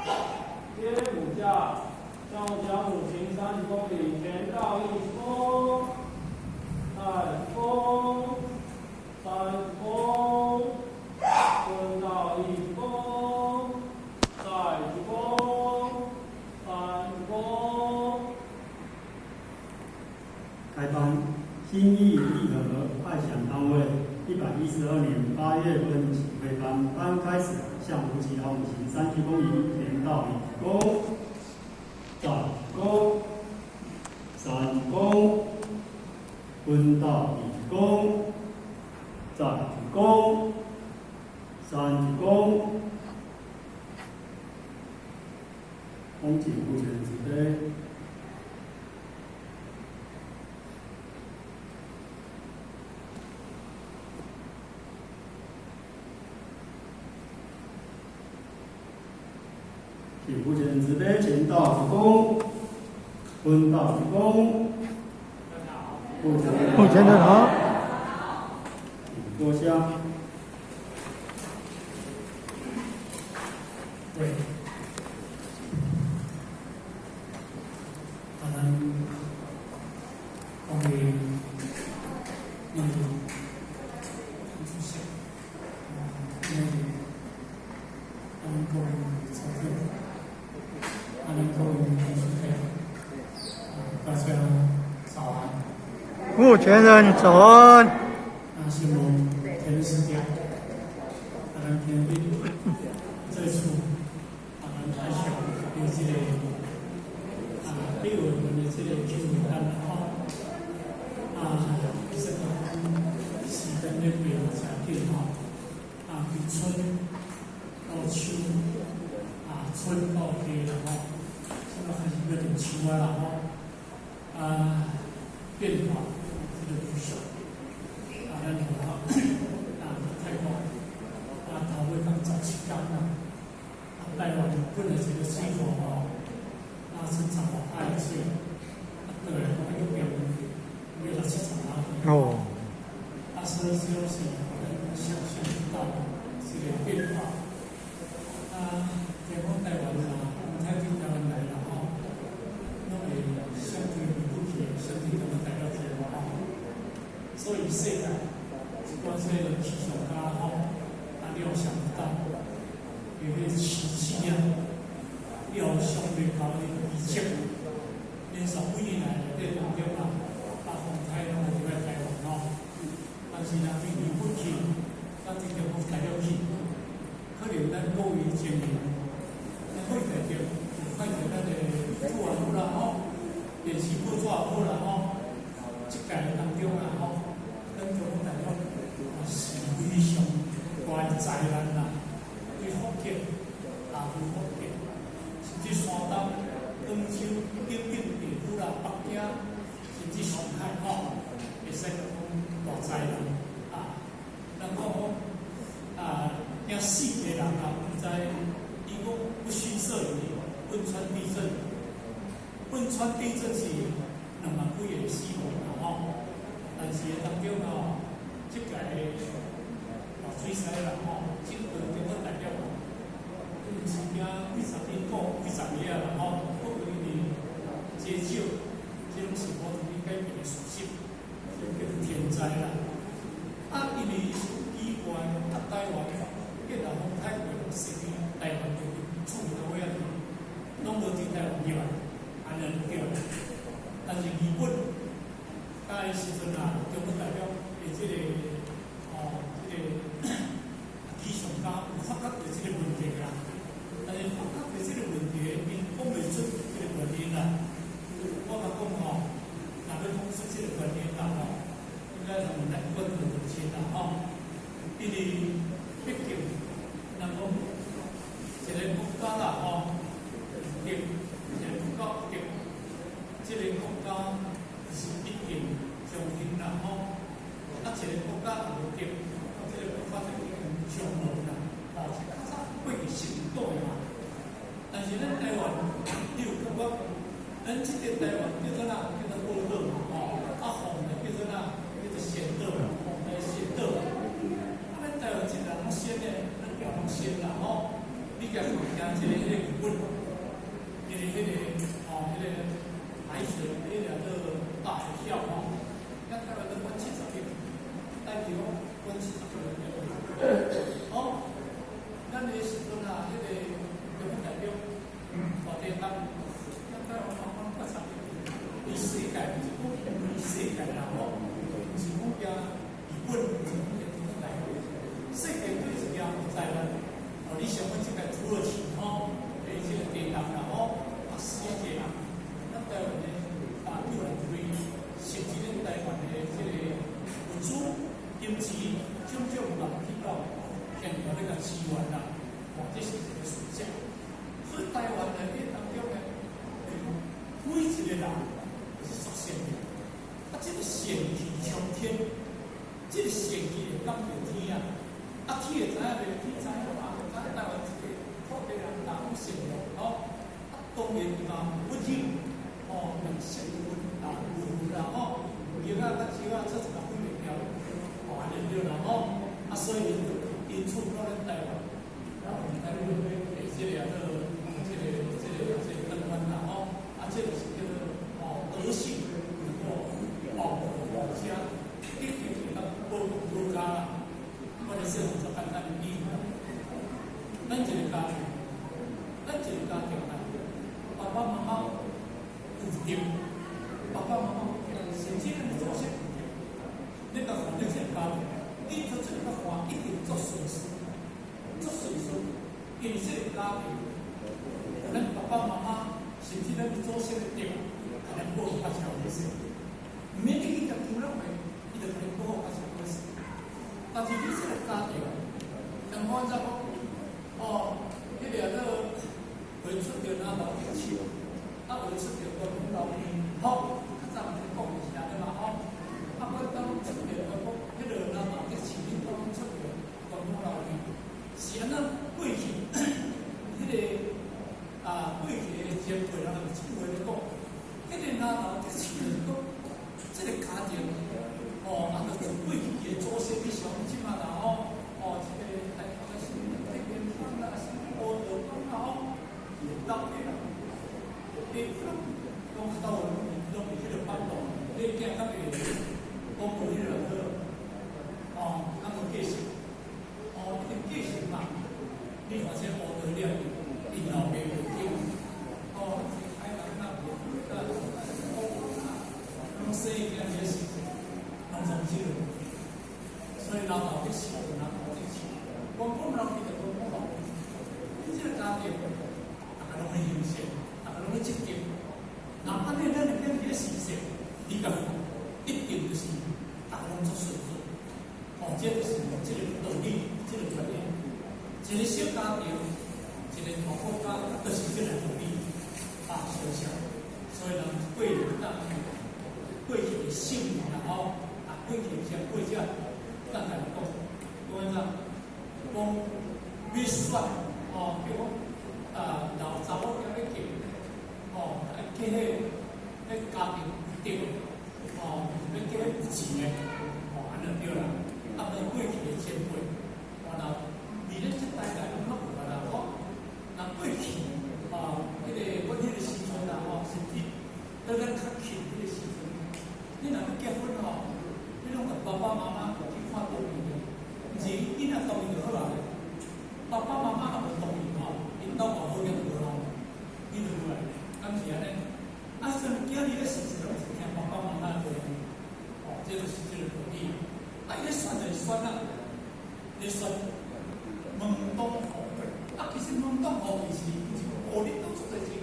接五下，向甲母行30躬礼，前道一躬，再一躬，三躬，蹲道一躬，再一躬，三躬。开班，新义义和爱享单位112年8月份启会班班开始，向吴奇老母行三鞠躬礼，前道一躬，再一躬，三躬，蹲道一躬，再一躬，三鞠躬。恭请负责人慈悲。请负责人慈悲，前道鞠躬，蹲道鞠躬。负责人目前的好，请坐下。对，啊，咱讲的那个主席，那个咱各位曹长，啊，咱各位同事大家早安。目前人早安。啊，是无天时点，啊，咱今日这厝，啊，咱爱上有这个啊，8月份的这个庆祝单吼，啊，其实讲时间咧过得诚紧吼，啊，从春到秋，啊，春到夏啦吼，现在开始变成秋啊啦吼，啊，變化這個不小。啊，咱看啊，泰國啊，頭尾講17工啦，啊，台灣本來一個水庫吼，啊，剩10外擺的水，啊，倒來講已經變變到70外。哦。啊，所以這種是咱想象不到這個變化。啊，聽講台灣啦，風颱對台灣來啦吼，攏會相對過去，相對咱們代表去嘛吼。所以世界一寡這個氣象家吼，啊，料想不到，有個奇蹟啊，料想袂到的奇蹟，連續幾年來內底當中啊，啊，風颱攏會入來台灣吼，但是若對日本去，咱對中國大陸去，可能咱各位前面，咱可以看到，有看到咱的主也好啦吼，電視報紙也好啦吼，這屆當中啊吼，咱中國大陸也是非常大的災難啦，對福建、啊對福建，甚至山東、廣州等等地區啦，北京，甚至上海吼，會使講大災難啊。人講講啊，驚死的人啊，毋知伊講不遜色於汶川地震。汶川地震是2萬幾個死亡啦吼，但是當中吼，這屆大水災啦吼，整個中國大陸啊，毋是驚幾十因果幾十個啊啦吼，不過因為減少，這攏是無通去改變的事實，這叫做天災啦。啊，因為是奇怪，啊，台灣既然風太過，是去台灣就處理到尾仔，攏無佇台灣入來，按呢就對啦。但是日本，在時陣啊，中國大陸的這個哦，這個氣象家有發覺到這個問題啦。但是發覺到這個問題，𪜶講袂出這個原因啦。我甲講吼，若欲講出這個原因啦吼，應該通咱阮就真啦吼。因為畢竟，人講一個國家啦吼，對，一個國家對，這個國家是一定強興啦吼。啊，一個國家若無對，這個國家就已經消亡啦。哦，這較早過去是倒的嘛。但是咱台灣，你有感覺？咱這個台灣叫做哪？叫做寶島嘛吼。啊，風呢叫做哪？叫做仙島，風台仙島。啊，咱台灣這人攏仙的，咱條攏仙啦吼。你共看聽一個彼個本，因為彼個哦，彼個海水，彼個叫大海嘯吼，咱台灣都管70億，台灣管70億。哦，咱的時陣啊，彼個中央代表大地東，咱台灣管80億，伊世界毋是講世界啦吼，毋是講驚日本，毋是講驚中央代表，世界對一件有災難。哦，你想講這個土耳其吼，的這個地動啦吼，啊死一個人，咱台灣的啊救援隊，甚至咱台灣的這個物資、金錢，種種人去到現場咧共支援啦，哇，這是一個事實。所以台灣內底當中呢，每一個人都是屬善的，啊，這個善氣沖天，這個善氣會感到天啊，啊天會知影袂？天知影嘛？咱台灣這個土地人人攏善良吼，啊當然嘛有溫馨，哦，人善溫啊有啦吼，藥仔佮蕉仔做一個分袂掉，哦，按呢對啦吼，啊所以因此到咱台灣，啊毋知你要這個啊做這個燈關啦吼，啊這就是叫做哦德性能夠保護國家，一定會當保護國家啦。我咧說做簡單的比喻啦，咱一個家庭，咱一個家庭啊，爸爸媽媽有德，爸爸媽媽有德，甚至咱的祖先有德，你共看你這個家庭，你做這個看一定做順遂，做順遂，因為這個家庭，咱爸爸媽媽甚至咱的祖先的德，共咱保護較超過勢，毋免你去共求人話，伊就共你保護較超過勢。但是你這個家庭，像我怎講，哦，彼個做會出著哪頭得手，啊會出著關公老兵，吼，較早人講的是按呢嘛，吼，啊，我當出著關公，彼個哪頭得手，恁講出著關公老兵，是按怎過去，彼個啊過去的前輩人有這句話咧講，彼個哪頭得手就是講，這個家庭。哦，啊，就過去的祖先，你想這馬啦吼，哦，這個台灣的什麼這邊方啦，什麼烏道方啦吼，老爸啦，欸，攏到攏佇彼個北部，你囝較袂講無彼個好，哦，啊無繼承，哦，一定繼承嘛。你看這烏道了，𪜶老爸袂叫，哦，這海南那邊啊，攏生囝這事情。攏總這個，所以老頭得手，老頭得手，關公老爸就關公老爸，這個家庭，大家攏咧行善，大家攏咧積極。若按呢，咱會變這個事實，你共看，一定就是大家攏做順遂。哦，這就是這個道理，這個觀念。一個小家庭，一個大國家，就是這個道理啊，相像。所以人過去當過去的聖人吼。過去先過這，簡單來講，講按怎？講欲選哦，比如講啊，老查某囝欲嫁，哦，愛嫁彼彼家庭有德，哦，欲嫁彼有錢的，哦，按呢對啦。啊，無過去的前輩，哦，若佇咧這代來攏較無啦，吼。若過去啊，彼個阮彼個時陣啦，吼，甚至當咱較輕彼個時陣，你若欲結婚吼，你攏共爸爸媽媽去看同意的，毋是囡仔同意就好啊。爸爸媽媽若無同意吼，𪜶兜嘛好囝就無通，你就無來，敢是按呢？啊，所以囝兒咧時陣攏是聽爸爸媽媽的話，哦，這就是這個道理。啊，伊咧選就是選啊，咧選門當戶對。啊，其實門當戶對是毋是講哦，恁兜足濟錢，